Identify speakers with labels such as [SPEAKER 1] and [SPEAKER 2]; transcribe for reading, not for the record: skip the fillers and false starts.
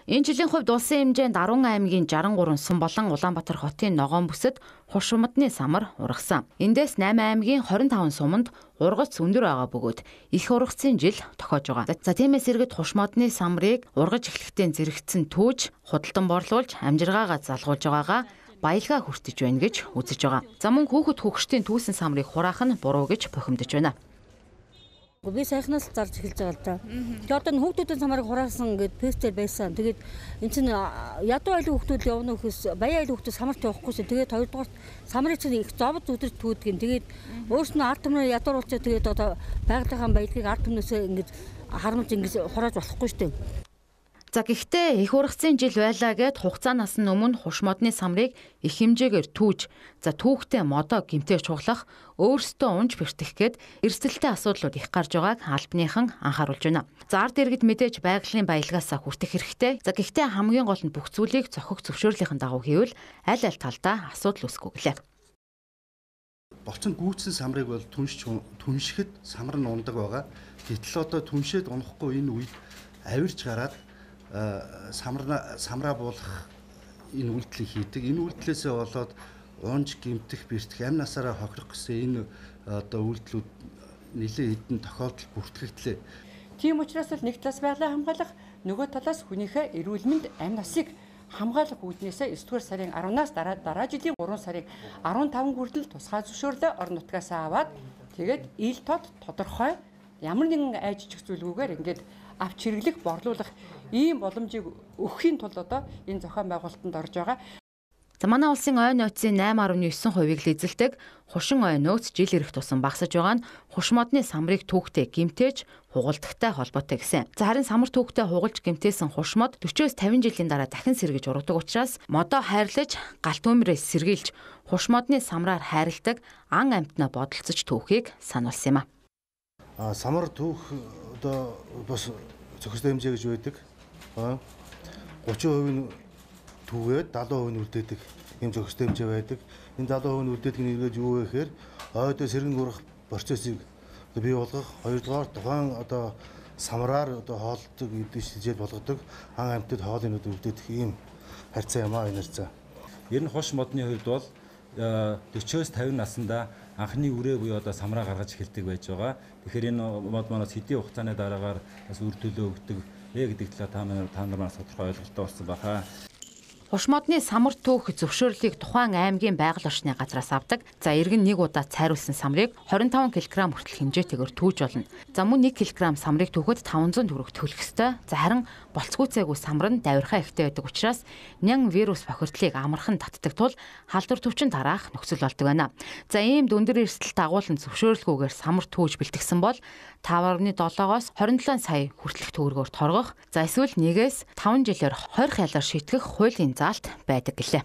[SPEAKER 1] Энэ жилийн хувьд улсын хэмжээнд 10 аймгийн 63 сум болон Улаанбаатар хотын ногоон бүсэд хуш модны самар ургасан. Эндээс 8 аймгийн 25 суманд ургац өндөр байгаа бөгөөд их ургацын жил тохиож байгаа. За тиймээс иргэд хуш модны самрыг ургаж эхлэхдээ зэрэгцэн түүж, худалдан борлуулж, амжиргаагаа залгуулж байгаагаа баялгаа хүртэж байна гэж үзэж байгаа. За мөн хүүхэд хөгшдийн түүсэн самрыг хураах нь буруу гэж бухимдаж байна.
[SPEAKER 2] Би сайхнаас л зарж эхэлж байгаа л да. Тэгээ одоо хүүхдүүдийн самарыг хураасан гэд постэр байсан. Тэгээд эн чинь ядуу айлын хүүхдүүд явна гэхээс баян айлын хүүхдүүд самарт явахгүй шээ. Тэгээд хоёрдугаарт самрыг чинь их зовд өдөрт түүдэг юм. Тэгээд өөрснөө ард түмнээ ядууруулчаа тэгээд одоо байгалийнхаа баялагийг ард түмнээсээ ингэж харамж ингэж хурааж болохгүй шүү дээ.
[SPEAKER 1] За гэхдээ их ургацын жил байлаа гэд хугацаанаас нь өмнө хуш модны самрыг их хэмжээгээр түүж, за түүхтэй модоо гэмтээж чуглах, өөрсдөө унж бэртэх гээд эрсдэлтэй асуудлууд их гарч байгааг албаныхан анхааруулж байна. За ард иргэд мэдээж байгалийн баялгаасаа хүртэх хэрэгтэй. За гэхдээ хамгийн гол нь бүх зүйлийг зохих зөвшөөрлийнхэн дагуу хийвэл аль аль талдаа асуудал үүсэхгүй гэлээ.
[SPEAKER 3] Болцсон гүйцсэн самрыг бол түншихэд самар нь ундаг байгаа. Гэтэл одоо түншээд унахгүй энэ үед авирч гараад самраа буулгах энэ үйлдэлийг хийдэг. Энэ үйлдэлээсээ болоод унж гэмтэх, бэртэх, амь насаараа хохирох гэсэн энэ одоо үйлдэлүүд нэлээд хэдэн тохиолдол бүртгэгдлээ.
[SPEAKER 4] Тийм учраас л нэг талаас байгалаа хамгаалах, нөгөө талаас хүнийхээ эрүүл мэнд амь насыг хамгаалах үүднээсээ 9 дугаар сарын 10-наас дараа жилийн 3 сарын 15 хүртэл тусгай зөвшөөрлөө орон нутгаас аваад тэгээд ил тод тодорхой ямар нэгэн айж чих зүйлгүйгээр ингээд авч хэрэглэх, борлуулах ийм боломжийг өгөхийн тулд одоо энэ зохион байгуулалтанд орж байгаа.
[SPEAKER 1] За манай улсын ой нөөцийн 8.9%-ийг л эзэлдэг хушин ой нөөц жил ирэх тусам багасж байгаа нь хуш модны самрыг түүхтэй гэмтээж хугалдахтай холбоотой гэсэн. За харин самар түүхтэй хугалж гэмтээсэн хуш мод 40-оос 50 жилийн дараа дахин сэргэж ургадаг учраас модоо хайрлаж, галт төмрөөс сэргийлж хуш модны самраар хайрладаг ан амьтнаа бодолцож түүхийг сануулсан юм а.
[SPEAKER 3] Самар түүх одоо бас зохистой хэмжээ гэж байдаг. 30% нь түүгээд 70% нь үлдээдэг юм зохистой хэмжээ байдаг. Энэ 70% нь үлдээдэг нь эргэж юу вэ гэхээр ойдоо сэргэн урах процессыг бий болгох, хоёрдугаар тухайн одоо самраар одоо хооллодог эдгээр шижээл болгодог ан амьтад хоолыг үлдээдэг ийм харьцаа юм аа энэ харьцаа.
[SPEAKER 5] Ер нь хуш модны хувьд бол 40-оос 50 наснда анхны үрээ буюу одоо самраа гаргаж эхэлдэг байж байгаа. Тэгэхээр энэ мод манаас хэдийн хугацааны дараагаар бас үр төлөө өгдөг вэ гэдэг талаар та нар маань тодорхой ойлголттой болсон баха.
[SPEAKER 1] Хуш модны самар түүх зөвшөөрлийг тухайн аймгийн байгаль орчны газраас авдаг. За иргэн нэг удаа цайруулсан самрыг 25 кг хүртэл хэмжээтэйгээр түүж болно. За мөн 1 кг самрыг түүхэд 500 төгрөг төлөх ёстой. За харин болцгүйцээгүй самар нь давирхаа ихтэй байдаг учраас нян вирус бохирдлыг амархан татдаг тул халдвар төвчин тараах нөхцөл болдог байна. За иймд өндөр эрсдэлт агуулсан зөвшөөрлгүйгээр самар түүж бэлтгэсэн бол 5.7-оос 27 сая хүртэлх төгрөгөөр торгох, за эсвэл 1-ээс 5 жилээр 20 ялаар шийтгэх хуулийн заалт байдаг гэлээ.